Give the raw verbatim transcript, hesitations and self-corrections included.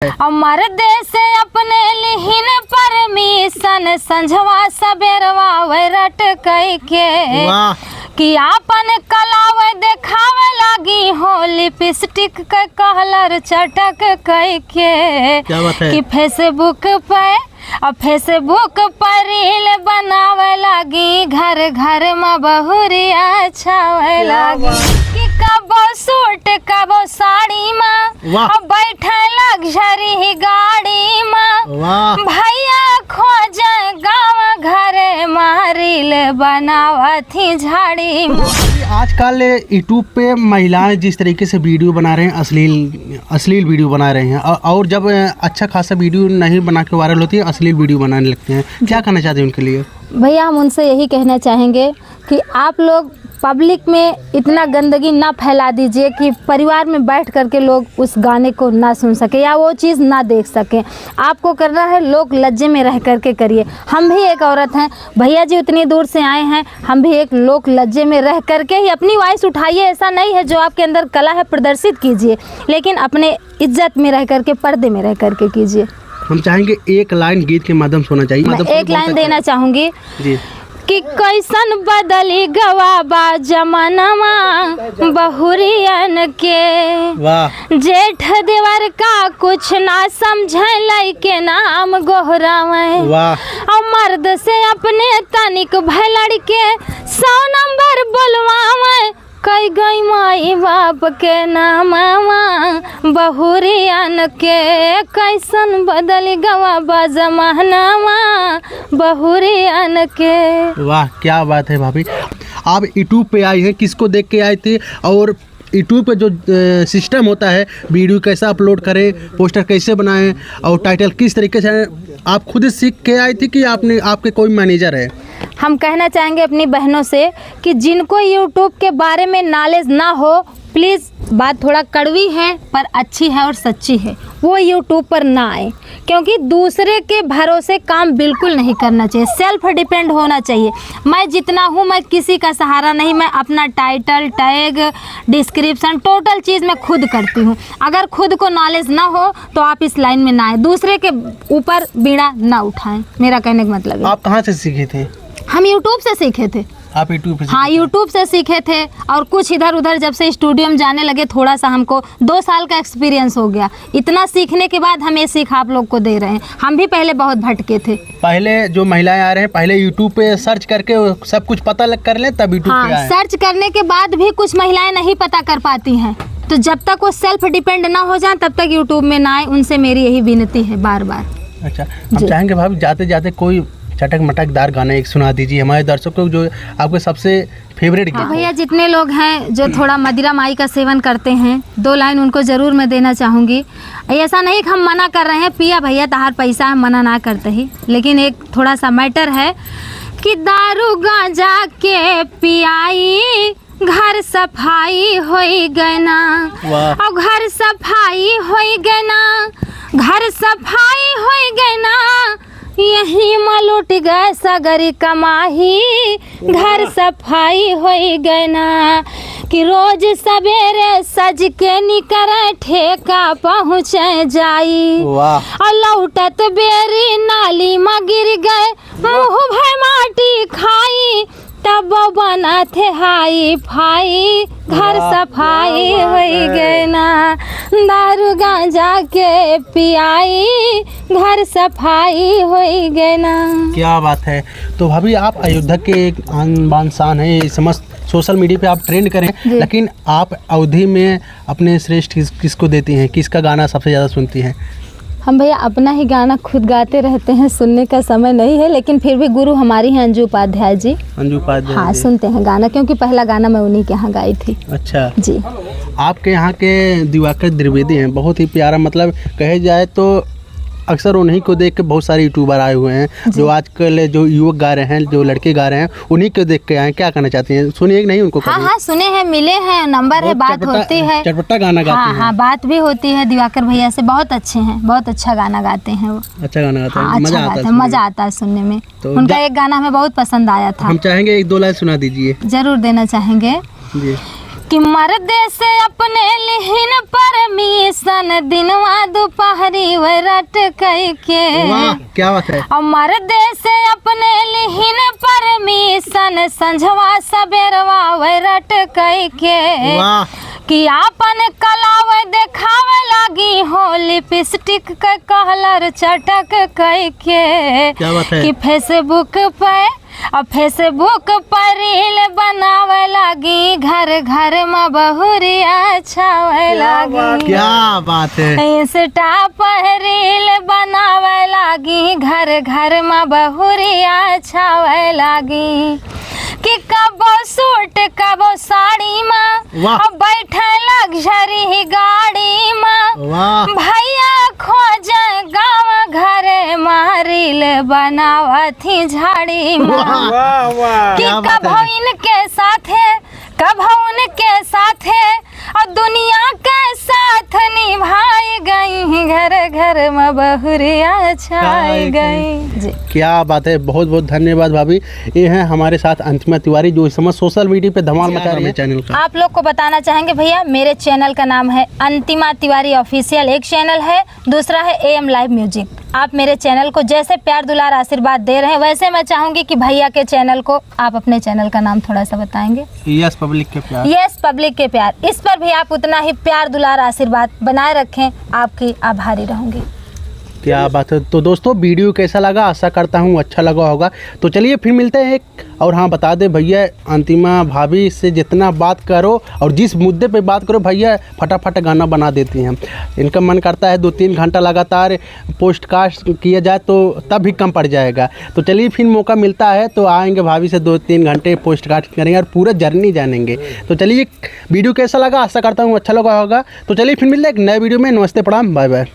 और मर्दे से अपने लिहिन परमिशन, संझवा सबेरवा वै रट कइके। वाह। कि आपन कला वै देखावै लागी हो, लिपस्टिक के कहलर चटक कइके। क्या बात है। कि Facebook पे, और Facebook पर रील बनावै लागी, घर घर मा बहुरिया छावै लागी। कि कबो सूट, कबो साड़ी मा, वाह। और बैठे लग्जरी गाड़ी मा। वाह। भैया खोजे गाँव घर मा, रील बनावत ही झाड़ी मा। आजकल YouTube पे महिलाएं जिस तरीके से वीडियो बना रहे हैं, अश्लील, अश्लील वीडियो बना रहे हैं, औ-, और जब अच्छा खासा वीडियो नहीं बना के वायरल होती है, अश्लील वीडियो बनाने लगते हैं, क्या कहना चाहते हैं उनके लिए? भैया, हम उनसे यही कहना चाहेंगे कि आप लोग पब्लिक में इतना गंदगी ना फैला दीजिए कि परिवार में बैठ करके लोग उस गाने को ना सुन सके या वो चीज़ ना देख सके। आपको करना है, लोक लज्जे में रह करके करिए। हम भी एक औरत हैं, भैया जी उतनी दूर से आए हैं, हम भी एक लोक लज्जे में रह करके ही अपनी वॉइस उठाइए। ऐसा नहीं है, जो आपके अंदर कला है प्रदर्शित कीजिए, लेकिन अपने इज्जत में रह करके, पर्दे में रह करके कीजिए। हम चाहेंगे एक लाइन गीत के माध्यम से होना चाहिए। मैं माध्यम से एक बोल लाइन सकते देना हैं। चाहूंगी जी। कि कैसन बदली गवा बा जमानवा बहुरियन के। वाह। जेठ देवर का कुछ ना समझे, लइके नाम गोहरावे। वाह। और मर्द से अपने तनिक भय लड़के सौ नंबर बोलवावे। कई गई माई बाप के नामवा बहुरियन के, कैसन बदल गवा बा जमानवा बहुरियन के। वाह, क्या बात है भाभी। आप YouTube पे आई हैं, किसको देख के आई थी और YouTube पे जो, अ, सिस्टम होता है, वीडियो कैसा अपलोड करें, पोस्टर कैसे बनाएं और टाइटल किस तरीके से, आप खुद सीख के आई थी कि आपने, आपके कोई मैनेजर है? हम कहना चाहेंगे अपनी बहनों से कि जिनको YouTube के बारे में नॉलेज ना हो, प्लीज़, बात थोड़ा कड़वी है पर अच्छी है और सच्ची है, वो YouTube पर ना आए, क्योंकि दूसरे के भरोसे काम बिल्कुल नहीं करना चाहिए। सेल्फ डिपेंड होना चाहिए। मैं जितना हूँ, मैं किसी का सहारा नहीं, मैं अपना टाइटल, टैग, डिस्क्रिप्शन, टोटल चीज़ मैं खुद करती हूँ। अगर खुद को नॉलेज ना हो तो आप इस लाइन में ना आए, दूसरे के ऊपर बीड़ा ना उठाएं, मेरा कहने का मतलब है। आप कहाँ से सीखे थे? हम YouTube से सीखे थे। आप YouTube पे हाँ, सीखे थे? YouTube से सीखे थे और कुछ इधर उधर जब से स्टूडियो में जाने लगे, थोड़ा सा हमको दो साल का एक्सपीरियंस हो गया। इतना सीखने के बाद हम ये सीख आप लोग को दे रहे हैं। हम भी पहले बहुत भटके थे। पहले जो महिलाएं आ रहे हैं, पहले YouTube पे सर्च करके वो सब कुछ पता लग कर लें, तब YouTube हाँ, पे आए। सर्च करने के बाद भी कुछ महिलाएं नहीं पता कर पाती हैं, तो जब तक वो सेल्फ डिपेंड ना हो जाएं, तब तक YouTube में ना आए। उनसे मेरी यही विनती है बार बार। अच्छा, हम जी। चाहेंगे भाभी, जाते जाते कोई चटक मटकदार गाना एक सुना दीजिए हमारे दर्शकों को, जो आपके सबसे फेवरेट हाँ, गीत हो। भैया, जितने लोग हैं जो थोड़ा मदिरा माई का सेवन करते हैं, दो लाइन उनको ज़रूर मैं देना चाहूँगी। ऐसा नहीं कि हम मना कर रहे हैं, पिया भैया तहार पैसा है, मना ना करते ही, लेकिन एक थोड़ा सा मैटर है कि दारू गांजा के पियाई घर सफाई होई गए ना। वाह। और घर सफाई होई गए ना, घर सफाई होई गए ना, यही मा लुट गए सगरी कमाही, घर सफाई होई गए ना। कि रोज सवेरे सज के निकरे ठेका पहुँचे जाई। वाह। और लौटत बेरी नाली मा गिर गए, मुँह भर माटी खाई, तब बना थे हाई फाई, घर वाह, सफाई क्या बात होई है। गए ना, दारू गांजा के पियाई, घर सफाई होई गए ना। क्या बात है। तो भाभी, आप अयोध्या के एक आन बान शान है, ये समस्त सोशल मीडिया पे आप ट्रेंड करें, जी। लेकिन आप अवधी में अपने श्रेष्ठ किस, किसको देती हैं, किसका गाना सबसे ज़्यादा सुनती हैं? हम भैया अपना ही गाना खुद गाते रहते हैं, सुनने का समय नहीं है, लेकिन फिर भी गुरु हमारी हैं अंजू उपाध्याय जी। अंजू उपाध्याय हाँ, जी। सुनते हैं गाना, क्योंकि पहला गाना मैं उन्हीं के यहाँ गाई थी। अच्छा। जी। आपके यहाँ के दिवाकर द्विवेदी हैं, बहुत ही प्यारा, मतलब कहे जाए तो अक्सर उन्हीं को देख के बहुत सारे यूट्यूबर आए हुए हैं, जी। जो आजकल जो युवक गा रहे हैं, जो लड़के गा रहे हैं, उन्हीं को देख के आए हैं। क्या कहना चाहती हैं? सुने कि नहीं उनको हाँ, कभी? हाँ, सुने हैं, मिले हैं, नंबर है, बहुत बात चटपटा, होती है। चटपटा गाना गाते हाँ, हैं। हाँ, बात भी होती है दिवाकर भैया से, बहुत अच्छे हैं, बहुत अच्छा गाना गाते हैं वो। अच्छा गाना गाते हैं, हाँ, अच्छा मज़ा आता है गाते हैं, सुनने में। मज़ा आता है सुनने में। तो उनका जा- एक गाना हमें बहुत पसंद आया था। हम चाहेंगे एक दो लाइन सुना दीजिए। जरूर देना चाहेंगे। जी। कि मर्दे से अपने लिहिन परमिशन, दिनवा दुपहरी वे रट कई के। वाह, क्या बात है। और मर्दे से अपने लिहिन परमिशन, संझवा सबेरवा वे रट कई के। वाह। कि आपन कला वे देखावे लागी हो, लिपस्टिक के कहलर चटक कई के। क्या बात है। कि Facebook पे, और Facebook पर रील बनावे लागी, घर घर में बहुरिया छावे क्या लागी। बात, क्या बात है। Insta पर रील बनावे लागी, घर घर में बहुरिया छावे लागी। कि कबो सूट, कबो साड़ी में, वाह। अब बैठे लग्जरी गाड़ी में। वाह। भैया खोजे गाँव घरे में, रील बनावत ही झाड़ी में। वाह। वाह, वाह। कि क्या बात है। कभो इनके साथे, कभो उनके साथे, और दुनिया के साथ निभाई गई, घर घर में बहुरिया छाई छाई गई। गई। जी। क्या बात है, बहुत बहुत धन्यवाद भाभी। ये हैं हमारे साथ अंतिमा तिवारी, जो इस समय सोशल मीडिया पे धमाल क्या मचा नाम रही है है। चैनल का? आप लोग को बताना चाहेंगे भैया, मेरे चैनल का नाम है अंतिमा तिवारी ऑफिशियल, एक चैनल है, दूसरा है एएम लाइव म्यूजिक। आप मेरे चैनल को जैसे प्यार दुलार आशीर्वाद दे रहे हैं, वैसे मैं चाहूँगी कि भैया के चैनल को आप अपने चैनल का नाम थोड़ा सा बताएंगे। यस पब्लिक के प्यार। यस पब्लिक के प्यार, इस पर भी आप उतना ही प्यार दुलार आशीर्वाद बनाए रखें, आपकी आभारी रहूँगी। क्या बात है। तो दोस्तों, वीडियो कैसा लगा? आशा करता हूँ अच्छा लगा होगा। तो चलिए फिर मिलते हैं एक, और हाँ, बता दें भैया, अंतिमा भाभी से जितना बात करो और जिस मुद्दे पे बात करो भैया, फटाफट गाना बना देती हैं। इनका मन करता है दो तीन घंटा लगातार पॉडकास्ट किया जाए तो तब भी कम पड़ जाएगा। तो चलिए फिर मौका मिलता है तो आएंगे भाभी से दो तीन घंटे पॉडकास्ट करेंगे और पूरा जर्नी जानेंगे। तो चलिए, वीडियो कैसा लगा? आशा करता हूँ अच्छा लगा होगा। तो चलिए फिर मिलते हैं एक नए वीडियो में। नमस्ते, प्रणाम, बाय बाय।